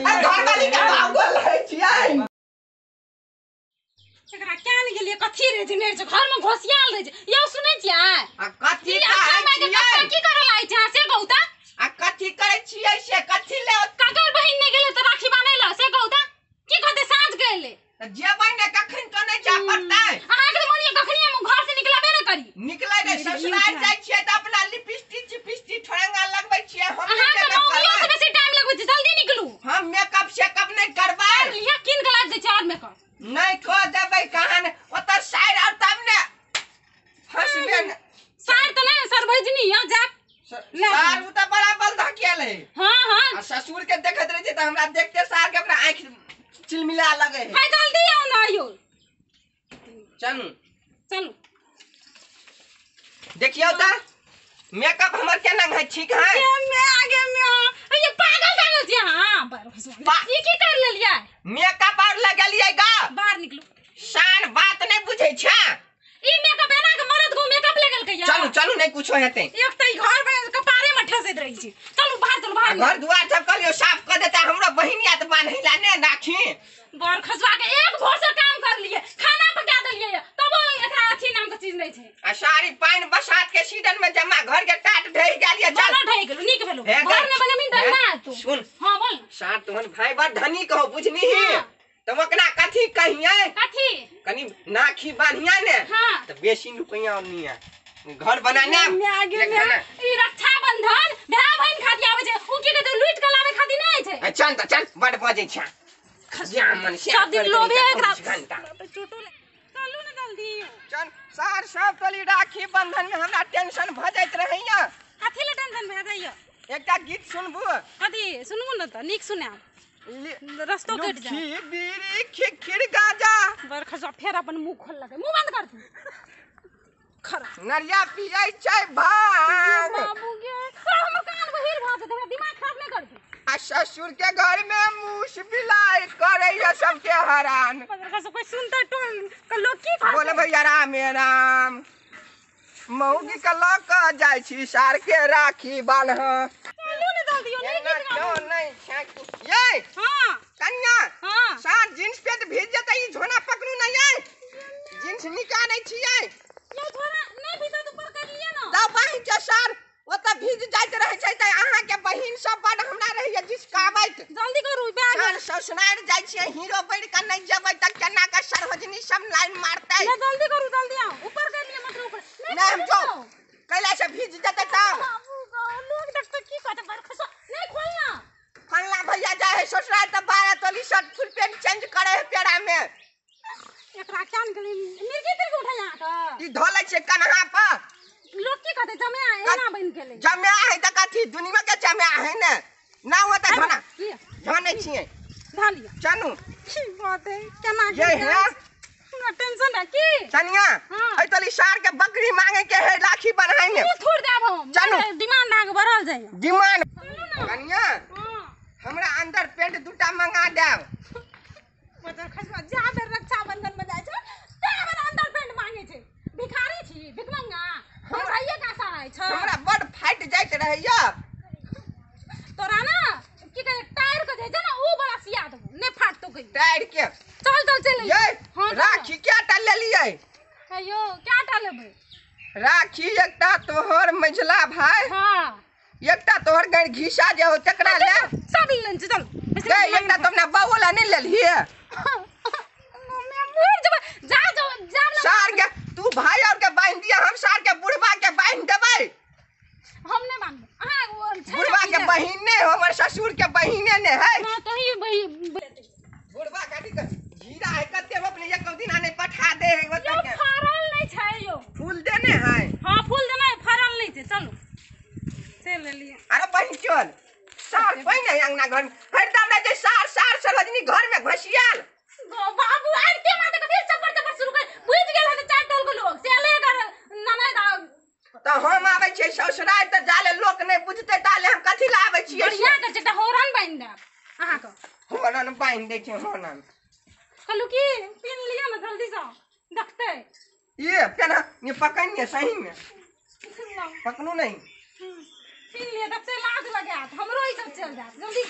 घर वाली के पागल है छियै। एकरा क्या ने गेलियै कथी रहे छै नहि छै घर में घोसियाल रहे छै। यौ सुनै छियै आ कथी कहै छियै? की करऽ लागै छै से कहू त। आ कथी करै छियै से कथी ले? ककर बहिन नहि गेलै त राखी बान्है ल से कहू त। की कहतै साँझ के एलै त जेबै ने कखन तो नहि जा पड़तै। अहाँ के मन ये कखनी हम घर से निकलबे ने करी। निकलै ने ससुराल जाइ छियै त अपना लिपस्टिक चिपस्टिक ठोरंगा लगबै छियै। हम अहाँ के मौगियो से बेसी टाइम लगबै छै, जल्दी निकलू। हम मेकअप सेकअप नहि करबै। लिअ किन के लाबि दै छै और मेकअप। नहि कह देबै कहान ओतऽ साइड और तब ने फंसबे ने। साइड त नहि सर भजनी यौ जा सार उ त बड़ा बल धकेल है। हां हां आ ससुर के देखत रहे छै त हमरा देखते सार के अपना आंखि चिलमिला लगे है। हाय जल्दी आउ ना यौ। चलू चलू देखियौ त मेकअप हमर केना है, ठीक है? मे आगे मे ये पागल तागल छी। हां ई की कर लेलियै? मेकअप और लगलियै गा। बाहर निकलू। शान बात नहीं बुझै छै। ई मेकअप एना के मरद को मेकअप लगल के। चलू चलू नहीं कुछो हेतै। एक त ई घर में कपारे में ठसैत रहै छै। चलू बाहर चलू बाहर। घर दुआर सब कहलियो साफ कर देता। हमरा बहिनिया त बान्हिला ने राखी। बर खसवा के एक भोर से काम कर लिए, खाना पका देलियै तब एकरा अथी नाम के चीज नहीं छै। आ सारी पानि बरसात के सीजन में जमा घर के टाट ढहि गेलियै। चल ढहि गेलो नीक भेलो। घर ने बनेबिन त ना तू सुन। हां बोल। सार तोहन भाई बड़ धनी कहो बुझनी ही त ओकरा कथी कहियै? कथी कनी नाखी बान्हिया ने हां त बेसी रुपैया निया घर बनाने आगे में ई रक्षा बंधन भाई बहन खातिर आबै छै। उ की कहै लूट के लाबै खातिर नै छै। चल त चल बड़ बजै छै। मन सब दिन लोभे एकरा चोटो चलू ने जल्दी चल। सार सब टोली राखी बंधन में हमरा टेंशन भ जाइत रहैया। कथी ले टेंशन भ जाइया? एकटा गीत सुनबू? कथी सुनबू ने त नीक सुनाब। रस्तो कटि जाय। बीड़ी खिखिर गाजा बर खसवा फेर अपन मुंह खोललकै। मुंह बंद कर तू। खरा नरिया पियै छै भांग। बाबू गे हमर कान बहिर भ जेतै, हमरा दिमाग खराब नहि कर तू। आ ससुर के घर में मूस बिलाई करैया सबके हरान। कोई सुनते टोल के लोग की कहतै? बोले भैया राम राम। मौगी के लऽ के जाइ छी सार के राखी बान्ह। चलू ने जल्दी यौ नहीं गीत गाबू। नहीं ये हां कन्या हां सार जींस पेंट भीज जेतै। ई झोना पकड़ू नै ये जींस निकालै छियै। यौ झोना नहीं भीजत ऊपर कर लिअ ना। दऽ बहिन के सार ओतऽ भीज जाइत रहै छै त अहाँ के बहिन सब बड हमरा रहैया जिसकाबैत। जल्दी करू बैग। सार ससुराल जाइ छियै हीरो बढ़ि के नहि जेबै त केना के सरहोजनी सब लाइन मारतै। नहीं जल्दी करू जल्दी आउ ऊपर कर लिअ मतलब ऊपर। नहीं हम जो कैला से भीज जेतै तब। बाबू लोग देखतै की कहतै? बड़ खसो नहीं खोलना। फल्ला भैया जाइ है ससुराल त 12 तोली शर्ट फुल पेंट चेंज करे है पेड़ा में। एकरा क्या निकली मिर्गी तिर्गी उठै अहाँ के? ई धोलै छै कन्हा पर। लोग की कहतै? जमाया एना बनि गेलै। जमाया है त कथी दुनिया के जमाया है ने ना हो त झोना झोनै छियै। धऽ लिअ। चलू की बात है केना ये है हमरा टेंशन है की कनिया। हां एहि तली सार के बकरी मांगे के है राखी बन्हाई में। तू थोड़ देब हम। चलू डिमांड आगे बढ़ल जाइए। डिमांड कनिया हां हमरा अंदर पेंट दूटा मंगा देब। बजर खसवा जा बेर रक्षा बंधन में जाइ छै ता बेर अंदर पेंट मांगे छै। भिखारी छी भिखमंगा हमर भाइये के आशा रहै छै। हमरा बड़ फाटि जाइत रहैया। तोरा ना की कहै टायर के जे छै ना उ बड़ा सिया देबो नै फाटतो कहियो। टायर के चल चल चल। ये हां राखी क्या लेलियै? कहियो क्या टा लेबै? राखी एकटा तोहर मझला भाई हां एकटा तोहर गैर घिसा जे हो तकरा ले सब लेने छै। चल गै एकटा तो अपना बउआ ला नहीं लेलियै। मर जेबै जा जा जा सार के तू भाई और के बांध दिया हम सार के बुढ़वा के बांध देबै। हम नहीं बांधबै। अहाँ बुढ़वा के बहिन ने हमर ससुर के बहिने ने है। हां तही बुढ़वा काटी के जीरा है कते अपने एक दिन आने पठा दे है ओतऽ के। फरल नहीं छै यो। फूल देने है। हां फूल देने है फरल नहीं छै। चलू से ले लिअ। अरे बहिन चल सार पहिने अंगना घर हरदम रहे छै सार सार सरोजनी घर में घुसियाल। बाबू आर के माते के फिर चप्पर चप्पर शुरू कर बुझ गेल हन चार टोल के लोग से ले कर ननै त हम आबै छियै ससुराल त जाले लोक नहि बुझतै ताले हम कथी ला आबै छियै? बढ़िया कर छै एकटा होरन बान्हि देब अहाँ के। होरन बान्हि दै छै होरन। कहलू की पिन लिअ ने जल्दी सँ देखतै। ये पेना ये पकड़ने सही में पकड़ू नहीं पिन लिअ देखतै लाज लगायत हमरो ई सब चलि जायत जल्दी।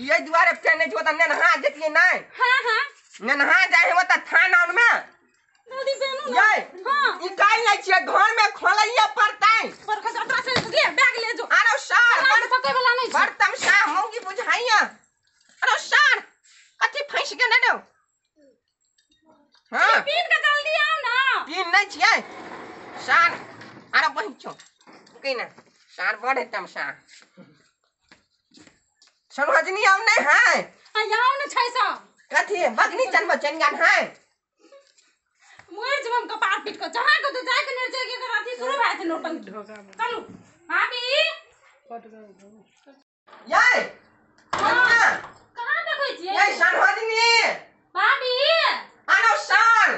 ये दुआरे पेने जो त नेनहा जतिए नै। हां हां नेनहा जाय है त थाना में जल्दी पेनू ना। ये हां ई काई नै छिए घर में खोलैया पड़तै। पर खसवा तोरा से ले बैग ले जो। अरे सार बड़ सके वाला नहीं बड़ तमसा मौगी बुझाइया। अरे सार कथी फंस के नै दो। हां पीन के जल्दी आओ ना। पीन नै छिए सार। अरे बहिचो के ना सार बड़े तमसा सरोजनी आउ नै है। आ आओ न छै सब कथी बगनी चनबो चनगान है। मर जब हम कपार पीट के जहां को तो जाय के निर्जय के अथी शुरू भए छै नौटंकी। चलू भाभी ये कहां देखै छियै? ये सरोजनी भाभी आनो सार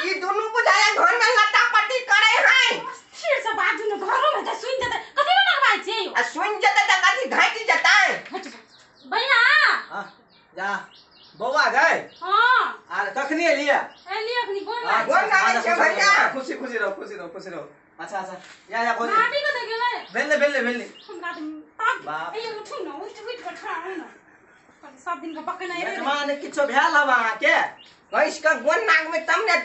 ई दुनू बुझाया घर में लत्ता पट्टी करे है। स्थिर से बाजू न घरो में त सुन जतै कथि ले लगबाइ छियै आ सुन जतै त कथी घाटी जतै। भैया हां जा बौआ गए। हां आ कखनी एलियै? एलियै अखनी गोर लागै गोर लागै छै भैया। खुशी खुशी रहो खुशी रहो खुशी रहो। अच्छा अच्छा या या भौजी भाभी कतऽ गेलै? भेलै भेलै भेलै हमरा त बाप ए उठू न उठ उठ के खड़ा हो न सब दिन के पकड़ने रे मेजबान किछो भेल हब अहाँ के कैस के गोर नाग में तब ने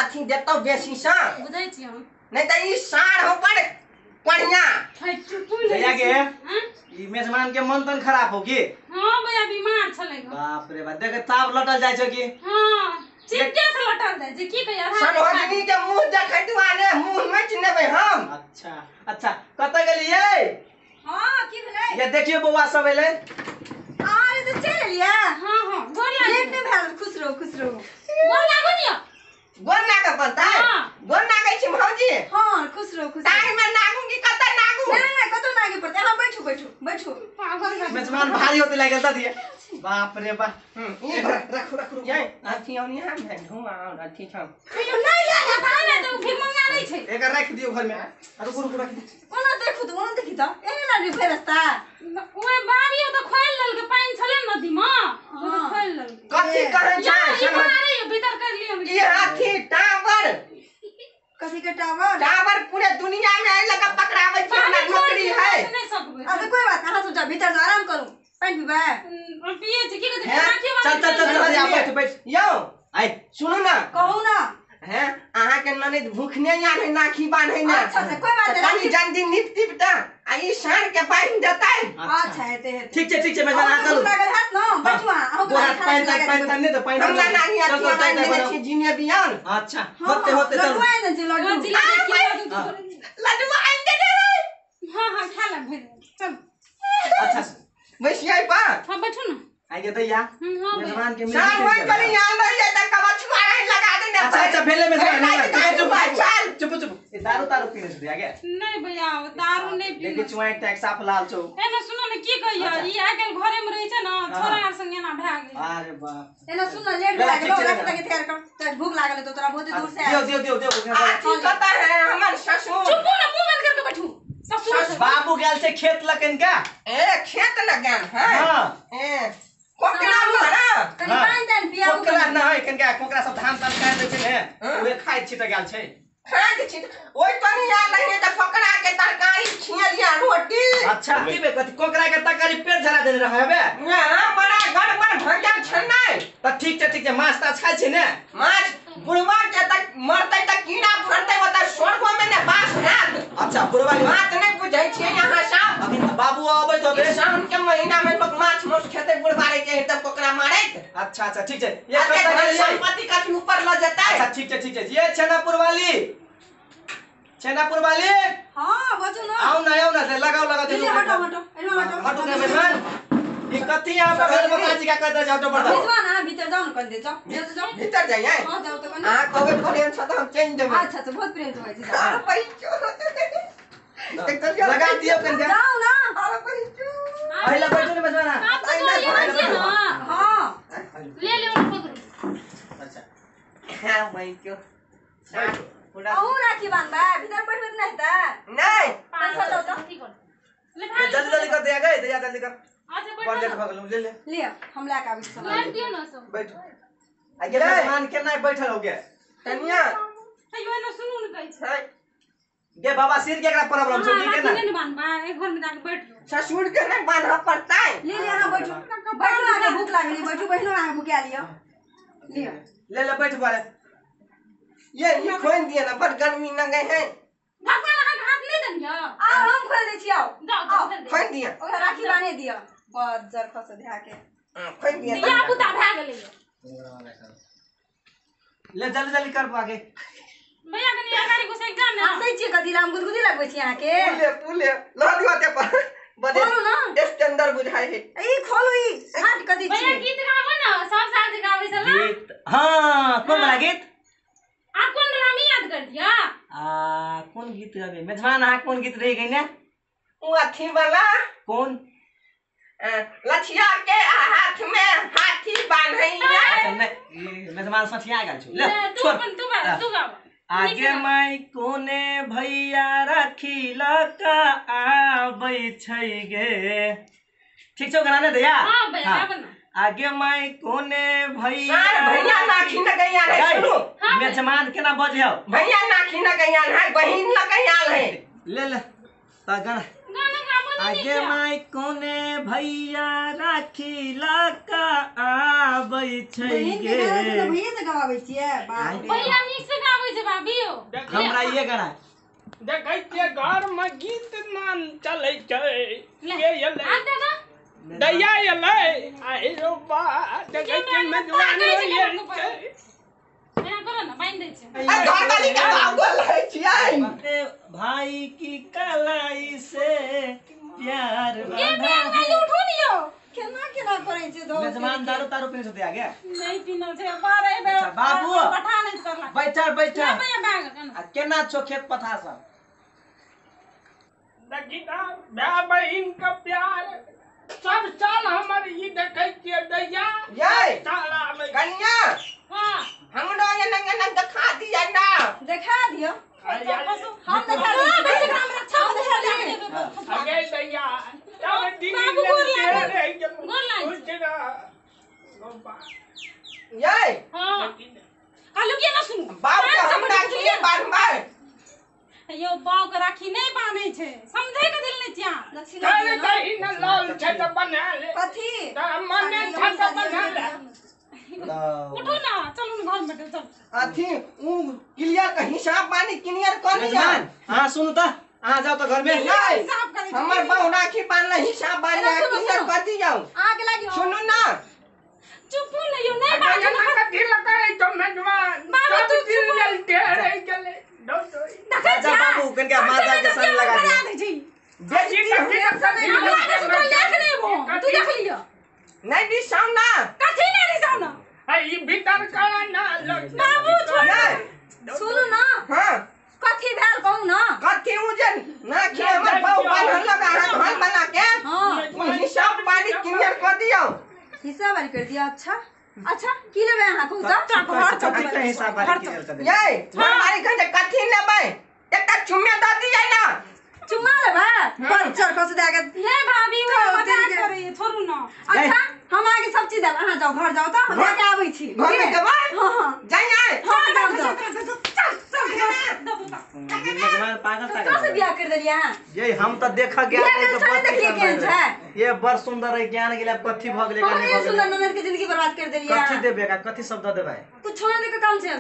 अथी देतौ बेसी सँ बुझै छी हम नहीं त ई सार हो बड़ बढ़िया। भैया के ई मेजबान के मन तन खराब हो की? हां भैया बीमार छलै। बाप रे बाप देख ताप लटल जाय छै की? हां चिपके से लटल जाय छै की कहिया। सरोजनी के मुंह देखै दुआरे मुंह नोच नेबै हम। अच्छा अच्छा कतऽ गेलियै? हां की भेलै? ये देखियो बौआ सब एलै। अरे त चल एलियै। हां हां गोर लागै लेट नै भेल। खुश रहो खुश रहो। गोर लागो नि गोर नागे पड़तै? गोर नागे छी भौजी। हां खुश रहो खुश रहो। टांग में नागू की कतऽ नागू? नै नै कतौ नागे पड़तै अहाँ बैठू बैठू बैठू। मेजबान भारी होते लागल त दिए। बाप रे बाप। ई रखू रखू ये अथी औनी हम है धुआं और अथी छम कहियो नै ले ताई नै त भीख मंगा नै छै। एकर राख दियो घर में। रुकू रुकू राख दियो। ओना देखू त ओना देखी त एने लागे भेल रास्ता। ओए बारी त खोल लेलकै पानि छलै नदी में ओ त खोल लेलकै। कथी कहै छै? अरे भीतर कर लियो ई हाथी टावर। कथी के टावर? टावर पूरे दुनिया में आई लगा पकड़ावे छै हमरा नौकरी है। नहीं सकबै। अच्छा कोई बात अहाँ सब जा भीतर जाओ आराम करू पानि पीबै। पिए छै की कहै छै? चल चल चल जा बैठ बैठ यौ आई सुनू ना कहू ना हैं अहाँ के ननद भूखने या नहीं नाखी बान्हे ना। अच्छा अच्छा कोई बात नहीं तनी जल्दी निप टिप त आ ई साँढ़ के बान्हि देतै। अच्छा हेतै हेतै ठीक छै मेजबान चलू। लागल हैत न बैठू अहाँ अहूँ के पानि तक पानि तक नै त पानि हमरा नाही अथी बान्हि छी जिने बियान। अच्छा होते होते चलू। लड्डू आनि दे लड्डू लड्डू आनि दे रे। हां हां खा ले भेल चल। अच्छा बैसियै पा। हां बैठू ना आई के दैया मेजबान के सार होय कनी आन रहियै त कबछुआ रहि लगा दे ने। अच्छा अच्छा भेले मेजबान चुप चुप चुप। ए दारू तारू पीने से आगे? नहीं भैया दारू नहीं पीने। देखि चुआइ टैक साफ लाल छौ। ए ना सुनो ने की कहिया ई आइ काल्हि घरे में रहै छै ना छोरा आर संगे ना भए गेल। अरे बाप ए ना सुन लेट भए गेलो रात तक तैयार कर त भूख लागल तो तोरा बहुत दूर से दियो दियो दियो दियो। अथी कतऽ है हमर ससुर? चुप ना मुंह बंद करके बैठू। ससुर बाबू गेल छै खेत लगन का। ए खेत लगन है। हां ए कोकरा मारा कनी पानि तानि पियाबू। कोकरा न है कनका कोकरा सब धान तान काटि दै छै ने उहे खाइ छिट गेल छै। खाइ छिट ओइ तनी आल रहियै त कोकरा के तरकारी खियलिया रोटी। अच्छा की बे कथि कोकरा के तरकारी पेट झरा देने रहै बे? ना बड़ा गड़बड़ भ गेल छै नै। त ठीक छै माछ ताछ खाइ छै ने? माछ बुढ़वा के त मरतै त कीड़ा फड़तै ओतऽ स्वर्गो में ने बास हैत। अच्छा बुढ़वा के बात नै बुझै छियै अहाँ सब। अखन त बाबू अबैत होबे। सावन के महीना में लोग माछ मांस खेतै बुढ़वा रे के तब कोकरा मारैत। अच्छा अच्छा ठीक छै ये कतऽ गेलियै? संपत्ति कथी ऊपर ल जेतै। अच्छा ठीक छै ये छेनापुर वाली छेनापुर वाली। हां बजू ना आउ ना आउ ना लगाओ लगाओ दे हटो हटो एना हटो हटो ने मेजबान ई कथी यहाँ पर भेल बताजी का कहत जाओ तो बता। मेजबान अहाँ भीतर जाओ न कन दे जाओ जाओ जाओ भीतर जाइए। हां जाओ तो कन अहाँ कहबै प्रेम छ त हम चेंज देबै। अच्छा अच्छा बहुत प्रेम से होय छै जाओ। अरे पैचो लगा दियो कन जाओ ना। अरे पैचो पहिला बैठो ने मेजबान। आप तो ये ना। हां ले ले और पकड़ो। अच्छा हां पैचो पूरा अहूँ राखी बांधबै भीतर बैठबै त नहीं त नहीं पैसा दो तो ठीक कर ले भाई जल्दी जल्दी कर दिया गए दैया जल्दी कर। अच्छा बैठ बैठ भगलू ले ले ले हम ला के आबै छी ले दियो ना सब बैठ। आ ये मेजबान केना बैठल हो गया तनिया तैयो ना सुनू न कहै छै। गे बाबा सिर के एकरा प्रॉब्लम छौ की केना नहीं बांधबा एक घर में जाके बैठ ससुर के नहीं बांधऽ पड़तै। ले ले अहाँ बैठू बैठू, अहाँके भूख लागल है, बैठू बहिनो, अहाँ भूखा लिअ लिअ ले ले बैठ बारे। ये खोल दिए ना, बड़ गर्मी लगे है। भगवान अहाँ के हाथ नहीं देलियो। आओ हम खोल दै छी, आओ जाओ जाओ खोल दे। खोल दिए ओकरा राखी बान्हि दिअ, बज्जर खस ध्या के खोल दिए। दिया पुता भए गेलै। ले जल्दी जल्दी कर आगे भैया कनी अगाड़ी घुसै जा ना। हँसै छियै कथी लए, हम गुदगुदी लगबै छी अहाँके। पुले पुले ल दियो ते पर बदे खोलू ना। स्टैंडर्ड बुझाइ है। ई खोलू, ई हाथ कथी भैया छियै। गीत गाबो ना, सब साथ गाबै छला गीत। हां कोन वाला गीत? आ कोन रामी याद कर दिया? आ कोन गीत गाबे मेजबान? अहाँ कोन गीत रहि गई ने? उ अथी वाला कोन? लछिया के हाथ में हाथी बान्हैया। अच्छा नहीं मेजबान सठिया गेल छौ। ले तू छोड़ अपन तू गाब, तू गाब। आगे माई कोने भैया राखी लका आबै छै गे। ठीक छौ गाना ने दैया? हां भैया गाब ना। आगे माई कोने भैया सर भैया नाखी न गैया है। सुनू मेजमान केना बजे हौ? भैया नाखी न गैया है, बहिन न गैया है। ले ले त गाना गाना गाबो ना। आगे माई कोने भैया राखी लका आबै छै बहिन के गे। गाना छै तऽ भैये से गवाबै छियै, बाप रे। भैया नीक से गाबै छै भाभी हो। हमरा ये गाना देखै छियै घर में गीत नान चलै छै। के एलै आ दादा दैया एलै आइ रो बा, देखै छियै मेजबान एलै छै। एना करो ना, बान्हि दै छै। आ घर वाली के पागल है छियै। भाई की कलाई से प्यार ये बंधा बैग वाली उठो लियो। केना केना करै छै दोस्त? मेजबान दारू तारू पीने छथि आगे? नहीं पीना छै बारे बे। अच्छा, बाबू। पठा नहीं करला। बैठा बैठा। ले भैया बैग केना। आ केना छौ खेत पथा सब? देखी तऽ भाय बहिन के प्यार सब साल हमर ई देखै छियै दैया यै साल आबै। कन्या हां हमरो एना एना देखा दिया ना। देखा दियौ, हम देखा हां दै बेटी छी। हम रक्षा हम देखा दी। अगे दैया तब दिन बाबू गोर लागै। रहि गेलौ। गोर लागै। खुश रह। गो बा। यै हां कहलु कि ना सुनू बाप के हम राखी बान्हबै। यो बाव के राखी नहीं बांधै छै, समझै के दिल नहीं छिया। दक्षिणा चल दियौ ना। दही न लाल छै तऽ बना ले। कथी? तऽ मने छै तऽ बना ले। उठो ना, चलू ना घर में चल। अथी उ क्लियर के हिसाब पानी क्लियर कर लिया। मेजबान अहाँ सुनू तऽ अहाँ जाउ तऽ घर में। नहीं हिसाब करै छै। हमर बहु राखी बान्हले हिसाब बान्हले एना सुनू, क्लियर सुनू। कर दियौ। अहाँके लागि सुनू ना। चुप न यो नहीं अगे बाजू एना कथी लगै छौ मेजबान? बाबू, सब तू दिन चुप। लेल ढेर रहि गेलै। दौ दौ। देखै जा बाबू कनिका माता के संग लगा दियौ। दै छी। बेटी कथी कथी हमरा के सुतल देख लेबो, तू देख लियो। नहीं दिसाउ ना। कथी नहीं दिसाउ ना? है ई भीतर कर ना लग। बाबू छोड़। यै सुनू ना, हां कथी भेल कहू ना। कथी उ जे नाखी हमर बहु बान्हल लगा अहाँ घर बना के हाँ उ हिसाब पानी क्लियर कर दियौ। हिसाब वाली कर दिया। अच्छा अच्छा की लेबै अहाँ कहू तऽ? घर चल, कथी के हिसाब बारी क्लियर कर देबै? यै घरवाली कहै छै कथी लेबै, एकटा चुम्मे दऽ दियै ना। चुम्मा लेबै? बज्जर खस दए के। ये भाभी वो तो मजाक तेरी के- करे, छोड़ू ना। अच्छा हम अहाँके सब चीज देब, अहाँ जाउ घर जाउ तऽ हम जाके आबै छी। घर में देबै? हाँ हाँ जाइए। हाँ जाउ जाउ। चल चल दबू ता। मेजबान पागल ककरा से तागल बियाह कर देलियै अहाँ? ये हम तऽ देखऽ गया बियाह रही कऽ तऽ छोड़ि बड़ देखलियै केहन छै। ये बड़ सुंदर है ज्ञान गेलै कथी भऽ गेलै हम कथी एहन भऽ सुंदर गेलै। ननद के जिंदगी बर्बाद कर देलियै कथी अहाँ। देबै एकरा, कथी शब्द देबै? कुछो नहि दैके काम छै।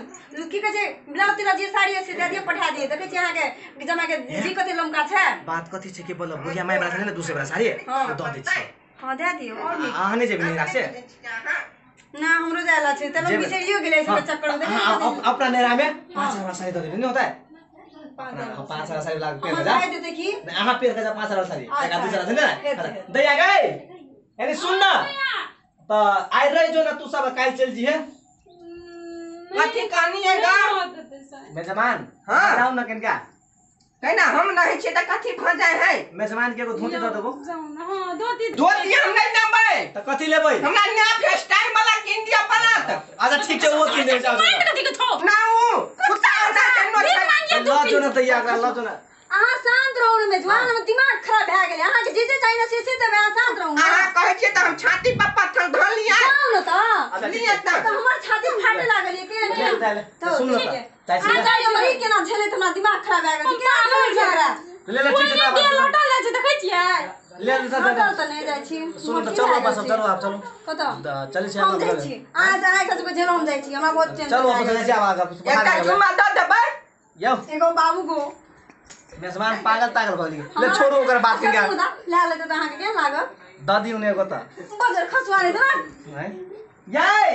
की कहै छै ब्लाउज तिलाउज जे साड़ी है से दए दियौ, पठा दियौ। देखै छियै अहाँके जमा के जी कते लमका छै। बात कथी छै कि बोल बुढ़िया माय बला छै ने दूसरे बला साड़ी हाँ। दऽ दै छियै। हाँ दए दियौ और नीक। अहाँ नहि जेबै नैहरा से? ना हमरो जाय ला छै तब हम जेबै। बिसरियो गेलियै सब चक्कर में। देखै हाँ, छियै अपना नैहरा में 5,000 साड़ी दऽ देबै नहि होतै? 5,000 5,000 साड़ी लाग पेर अहाँ के जा। भाइ देतै की? नहीं, अहाँ पेर के जा 5,000 साड़ी। अच्छा। एक आध दूसरा छै ने? हेतै। दैया गई यानी सुन ना तऽ आइ रहि जो ना तू सब काल्हि चलि जइहे। कथी कहनी है गा? मेजबान हाँ। जाउ ना कनिका। कहना हम नहीं छियै तऽ कथी भऽ जाइ है? मेजबान के एगो धोती दऽ देबो। जाउ ना, हां धोती। धोती हम नहीं देबै। तऽ कथी लेबै? हमरा नया फेस्टाइल वाला कीन दिअ पड़त। अच्छा ठीक छै ओ कीन देबै जाउ मांग कथी के छौ? ना उ कुत्ता होता है नो भीख छै। मांगिए तू। लऽ जो ना दैया एकरा लऽ जो ना। अहाँ शांत रहू ने मेजबान, हमर दिमाग खराब भए गेलै। अहाँके जे जे चाही ने से से देबै, अहाँ शांत रहू ने। अहाँ कहै छियै तऽ हम छाती पर पत्थर धऽ लिअ। जाउ ने तऽ। अच्छा, ठीक लिअ छै। तऽ तऽ हमर छाती फाटे लागल ये केहन केहन ले सुन ल त जाइ छी। आ जाइ हमर ई केना झेलैत, हमरा दिमाग खराब भए गेल छै। केना झेलै छै एकरा? ले ले, ठीक छै। देह लौटल जाइ छै, देखै छियै। ले ले। लौटल तऽ नहि जाइ छी। सुन त, चलू वापस, चलू आब, चलू। कतऽ? चलै छी। हम जाइ छी, अहाँ अहाँके सबके झेलो, हम जाइ छी, हमरा बहुत टेंशन। चलू वापस जाइ छी आब आगा। एकटा चुम्मा दऽ देबै। यौ एगो बाबू गो मेजबान पागल तागल भऽ गेलै। ले छोड़ू ओकर बात के। लए लेतै तऽ अहाँके केहन लागत? दऽ दियौ ने एगो तऽ। बजर खसुआ नहि तऽ हैं यै।